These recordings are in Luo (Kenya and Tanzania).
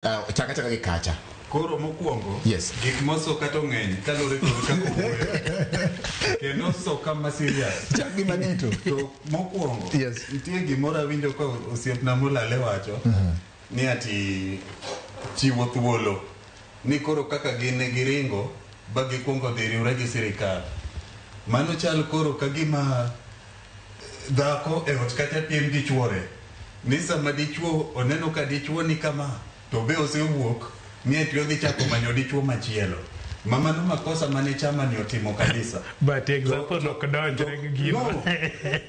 Chaka chaka gi kacha. Koro mokwongo, Yes. gik mosoka to ng'eny kaluwore kod kaka owuoyo. Kendo osoka ma serious. Chak gi madito. To mokwongo, Yes. nitie gimoro awinjo ka osiepna Molale wacho ni ati chiwo thuolo ni koro kaka gin ne giringo ba gikwongo dhi riwre gi sirikal. Mano chal koro ka gima dhako e ot kacha piem gi chuore ni sama dichuo oneno ka dichuo ni kama to be osewuok ni ati odhi chako manyo dichuo machielo. Ma mano makosa mane chama ni otimo kabisa. But example ok donjre gi gino. No,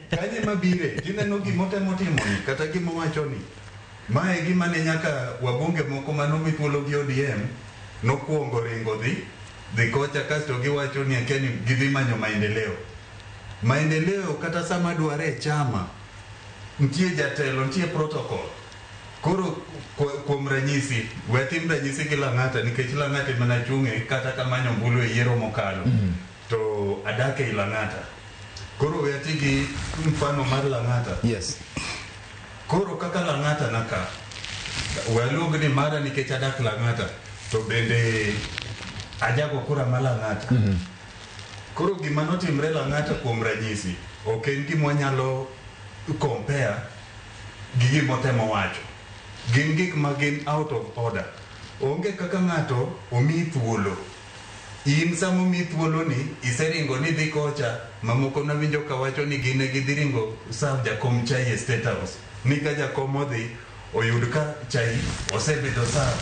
kanye mabire tineno gimotemo timo ni kata gimowacho ni mae gima ne nyaka wabunge moko manomi thuolo gi ODM nokwongo ringo dhi kocha kasto giwacho ni akia ni gidhi manyo maendeleo. Maendeleo kata sama dware e chama nitie jatelo, nitie protocol. Koro kuom ranyisi, we atim ranyisi gi Lang'ata nikech Lang'ata ema nachung'e kata kamanyo ombulu e yiero mokalo. To adak ei Lang'ata. Koro we ati gi mfano mar Lang'ata. Yes. Koro kaka Lang'ata na ka, we aluong ni mara nikech adak Lang'ata, to bende ajago kura ma Lang'ata. Koro gima notimre Lang'ata kuom ranyisi, ok en gima wanyalo compare gi gimotemo wacho. Gin gik ma gin out of order. Onge kaka ng'ato omiyi thuolo. In sama omiyi thuolo ni, iseringo ni dhi kocha, mamoko nawinjo ka wacho ni gin ne gidhi ringo serve jakom chai e State House. Ni ka jakom odhi, oyud ka chai osebedo serve.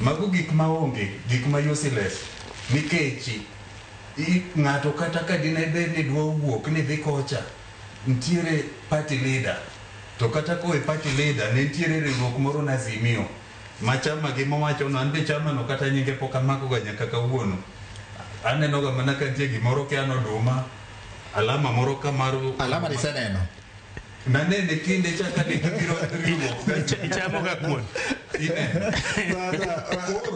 Mago gik ma onge, gik ma useless. Nikech ng'ato kata ka dine bed ni dwa wuok ni dhi kocha, nitiere party leader. To kata kowe party leader, ne nitiere riwruok moro na Azimio. Ma chama gi mowacho no, an be chama no kata nyinge pok amako ga nyaka kawuono. Aneno ga mana ka nitie gimoro kia oduma, alama moro ka mar Alama ni iseneno. Nanene kinde cha ka ne gibiro riwruok ka Ichamo ga kuon. Ineno.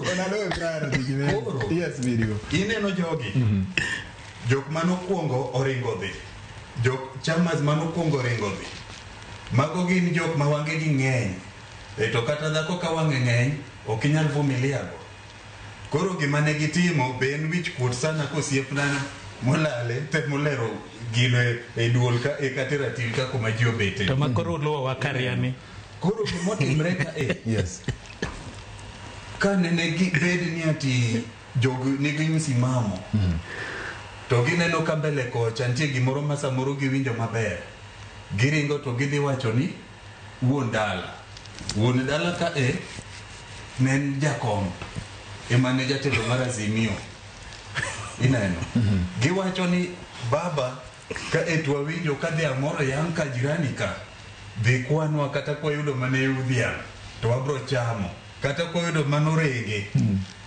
Onalo Brian Odigi. Koro. Yes, video. Ineno jogi. Jok manokwongo oringo dhi. Jok chamas manokwongo oringo dhi. Mago gin jok ma wang'e gi ng'eny. E to kata dhako ka wang'e ng'eny, ok inyal vumilia go. Koro gima ne gitimo be en wich kuot sana kosiepna Molale temo lero gino e duol ka e kata e ratil ka kuma ji obete. To ma koro uluwowa kariani. Koro gimotimre ka e Yes. ka nene gi bed ni ati jogi nigi msimamo to gineno ka mbele kocha nitie gimoro ma samoro giwinjo maber giringo to gidhi wacho ni wuon dala wuon dala ka e ne en jakom ema ne jatelo mar Azimio ineno giwacho ni baba ka e to wawinjo ka dhiang' moro yang' ka jirani ka dhi kwanwa kata kwayudo mana e dhiang' to wabro chamo kata kwayudo mano rege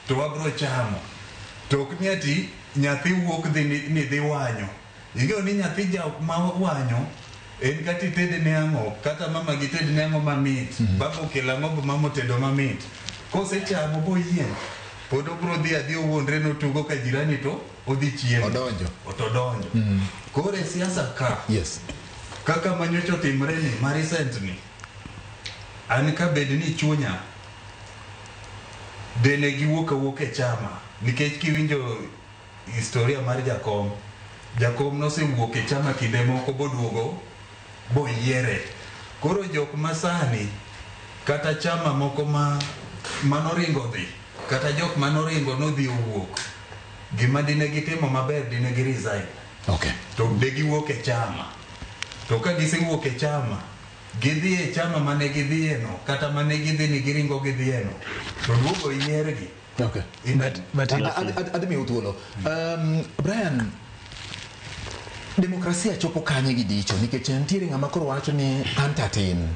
to wabro chamo to ok ni ati nyathi wuok dhi ni dhi wanyo ing'eyo ni nyathi ja ma wanyo en kata itedne ang'o kata mama gi tedne ang'o mamit baba okelo ang'o bo mama otedo mamit kosechamo boyieng' pod obro dhi adhi owuondre notugo ka jirani to odhi chiemo Odonjo. to odonjo koro e siasa ka Yes. kaka manyocha otimre ni ma recent ni an ka bed ni chunya dene giwuok awuok e chama nikech kiwinjo historia mar jakom jakom nosewuok e chama kinde moko boduogo boyiere koro jok masani kata chama moko ma manoringo dhi kata jok manoringo nodhi owuok gima dine gitimo maber dine gi resign Okay. to de giwuok e chama to ka gisewuok e chama gidhi e chama mane gidhiye no kata mane gidhi ni giringo gidhiye no to duogo yiergi Okay. But Adhi miyo thuolo. Brian, demokrasia chopo kanye gi dicho nikech nitiere ng'ama koro wacho ni an tatin.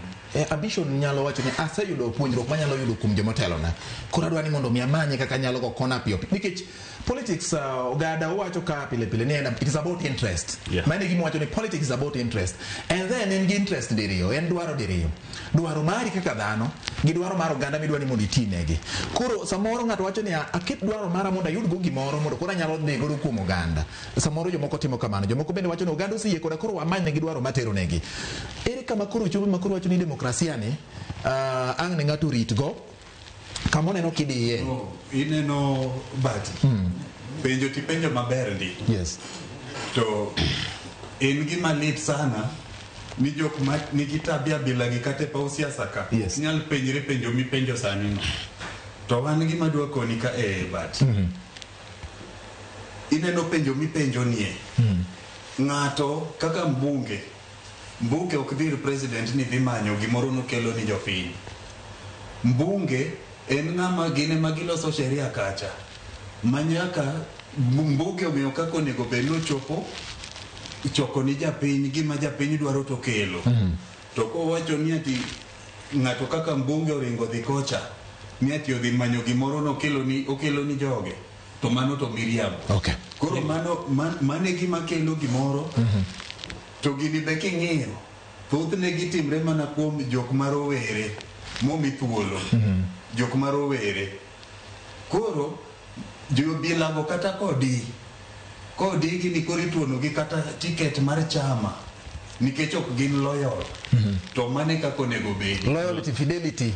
Ambition nyalo wacho ni aseyudo puonjruok manyalo yudo kuom jomotelona. Koro adwa ni mondo mi amanye kaka anyalo go kona piyo piyo. Nikech politics oganda wacho ka pile pile ni it is about interest. Yeah. Mano e gima wacho ni politics is about interest. And then en gi interest diriyo, en dwaro diriyo. Dwaro mari kaka dhano gi dwaro mar oganda midwa ni mondo itinegi. Koro samoro ng'ato wacho ni aket dwaro mara mondo ayud go gimoro mondo koro anyalo dhi godo kuom oganda. Samoro jomoko timo kamano, jomoko bende wacho ni oganda oseyie koda koro wamany negi dwaro matero negi. Ere kama koro chopo ma koro wacho ni demokrasia ni ang' ne ng'ato ritgo Kama oneno kidiye. No, ineno bati. Penjo tipenjo maber ndi. Yes. To en gima lit sana ni jok ma nigi tabia bilagi kata e paw siasa ka Yes. nyal penjre penjo mipenjo sani no. To wan gima dwa koni ka e bat. Ineno penjo mipenjo nie. Ng'ato kaka mbunge, mbunge ok dhi ir president ni dhi manyo gimoro nokelo ni jopiny. Mbunge en ng'ama gin ema giloso sheria kacha ma nyaka mbunge ong'eyo kaka onego bed ni ochopo choko ni japiny gima japiny dwaro to kelo. To kowacho ni ati ng'ato kaka mbunge oringo dhi kocha ni ati odhi manyo gimoro nokelo ni okelo ni joge to mano to miriambo. Okay. Koro mano mano e gima kelo gimoro. To gini be king'iyo thothne gitimre mana kuom jok ma rowere momi thuolo. Jok ma rowere. Koro jobilago kata kodigi ni koro ituonogi kata tiket mar chama nikech ok gin loyal. To mano e kaka onego bedi. Loyalty, fidelity.